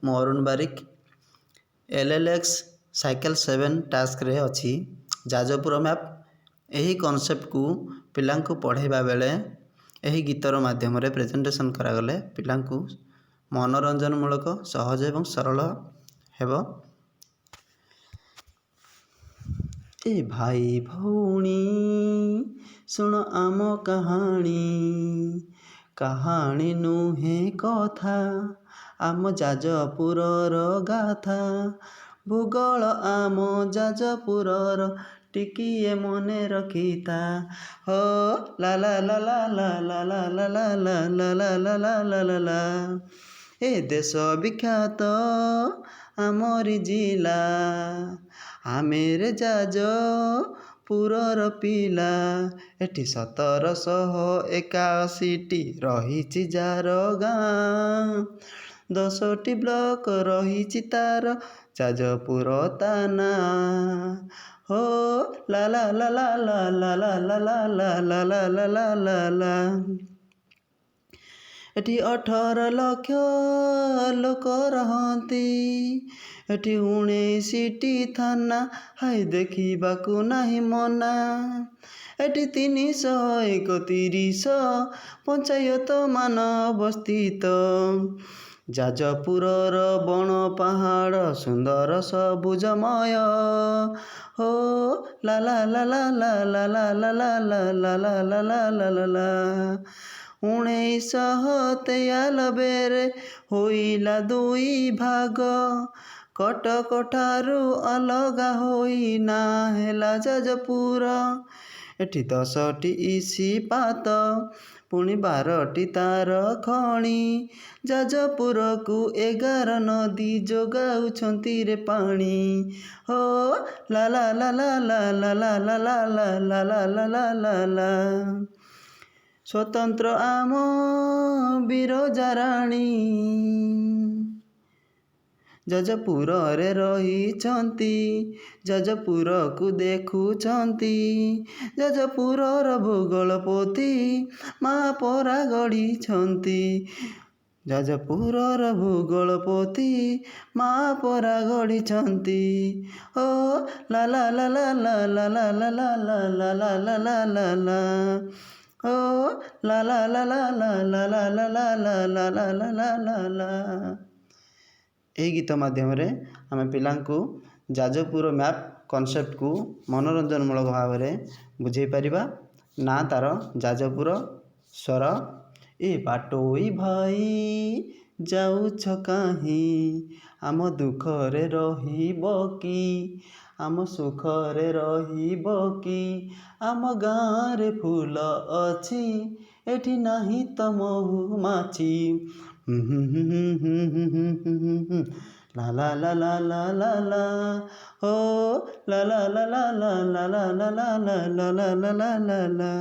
ମୁଁ Arun Barik. LLX cycle 7 ଟାସ୍କରେ ଅଛି Jajpur map. ଏହି କନସେପ୍ଟକୁ ପିଲାଙ୍କୁ ପଢ଼ାଇବା ବେଳେ ଏହି ଗୀତର ମାଧ୍ୟମରେ ପ୍ରେଜେଣ୍ଟେସନ୍ କରାଗଲେ ପିଲାଙ୍କୁ ମନୋରଞ୍ଜନମୂଳକ, ସହଜ ଏବଂ ସରଳ ହେବ। ଏ ଭାଇ ଭଉଣୀ, ଶୁଣ ଆମ କାହାଣୀ, କାହାଣୀ ନୁହେଁ କଥା, ଆମ ଯାଜପୁରର ଗାଥା। ଭୂଗୋଳ ଆମ ଯାଜପୁରର ଟିକିଏ ମନେ ରଖିଥା। ହୋ ଲା ଲା ଲା ଲା ଲା ଲା ଲା ଲା ଲା ଲା ଲା ଲା ଲା ଲା ଲା ଲା ଲା। ଏ ଦେଶ ବିଖ୍ୟାତ ଆମରି ଜିଲ୍ଲା, ଆମେ ରେ ଯାଜପୁରର ପିଲା। ଏଠି 1781ଟି ରହିଛି ଯାର ଗାଁ, 10ଟି ବ୍ଲକ ରହିଛି ତାର, ଯାଜପୁର ତା ନାଁ। ହୋ ଲା ଲା ଲା ଲା ଲା ଲା ଲା ଲା ଲା ଲା ଲା ଲା ଲା ଲା ଲା ଲା। ଏଠି 18 ଲକ୍ଷ ଲୋକ ରହନ୍ତି, ଏଠି 19ଟି ଥାନା, ହାଇ ଦେଖିବାକୁ ନାହିଁ ମନା। ଏଠି 331 ପଞ୍ଚାୟତ ମାନ ଅବସ୍ଥିତ। ଯାଜପୁରର ବଣ ପାହାଡ଼ ସୁନ୍ଦର ସବୁଜମୟ। ହୋ ଲା ଲା ଲା ଲା ଲା ଲା ଲା ଲା ଲା ଲା ଲା ଲା ଲା ଲା ଲା ଲା ଲା। 1993ରେ ହୋଇଲା ଦୁଇ ଭାଗ, କଟକ ଠାରୁ ଅଲଗା ହୋଇ ନାଁ ହେଲା ଯାଜପୁର। ଏଠି 10ଟି ଇସ୍ପାତ, ପୁଣି 12ଟି ତାର ଖଣି। ଯାଜପୁରକୁ 11 ନଦୀ ଯୋଗାଉଛନ୍ତି ରେ ପାଣି। ହୋ ଲା ଲା ଲା ଲା ଲା ଲା ଲା ଲା ଲା ଲା ଲା ଲା ଲା ଲା ଲା ଲା। ସ୍ୱତନ୍ତ୍ର ଆମ ବିରଜା ରାଣୀ ଯାଜପୁରରେ ରହିଛନ୍ତି, ଯାଜପୁରକୁ ଦେଖୁଛନ୍ତି। ଯାଜପୁରର ଭୂଗୋଳ ପୋଥି ମା ପରା ଗଢ଼ିଛନ୍ତି। ଯାଜପୁରର ଭୂଗୋଳ ପୋଥି ମା ପରା ଗଢ଼ିଛନ୍ତି। ଓ ଲା ଲା ଲା ଲା ଲା ଲା ଲା ଲା ଲା ଲା ଲା ଲା ଲା ଲା ଲା ଲା। ଓ ଲା ଲା ଲା ଲା ଲା ଲା ଲା ଲା ଲା ଲା ଲା ଲା ଲା ଲା ଲା ଲା। ଏହି ଗୀତ ମାଧ୍ୟମରେ ଆମେ ପିଲାଙ୍କୁ ଯାଜପୁର ମ୍ୟାପ୍ କନସେପ୍ଟକୁ ମନୋରଞ୍ଜନମୂଳକ ଭାବରେ ବୁଝାଇ ପାରିବା। ନା ତାର ଯାଜପୁର ସ୍ୱର। ଏ ବାଟୋଇ ଭାଇ ଯାଉଛ କାହିଁ, ଆମ ଦୁଃଖରେ ରହିବ କି, ଆମ ସୁଖରେ ରହିବ କି? ଆମ ଗାଁରେ ଫୁଲ ଅଛି, ଏଠି ନାହିଁ ତ ମହୁମାଛି। ଲା ଲା ଲା ଲା ଲା ଲା ଲା। ହୋ ଲା ଲା ଲା ଲା ଲା ଲା ଲା ଲା ଲା ଲା ଲା ଲା ଲା ଲା ଲା ଲା।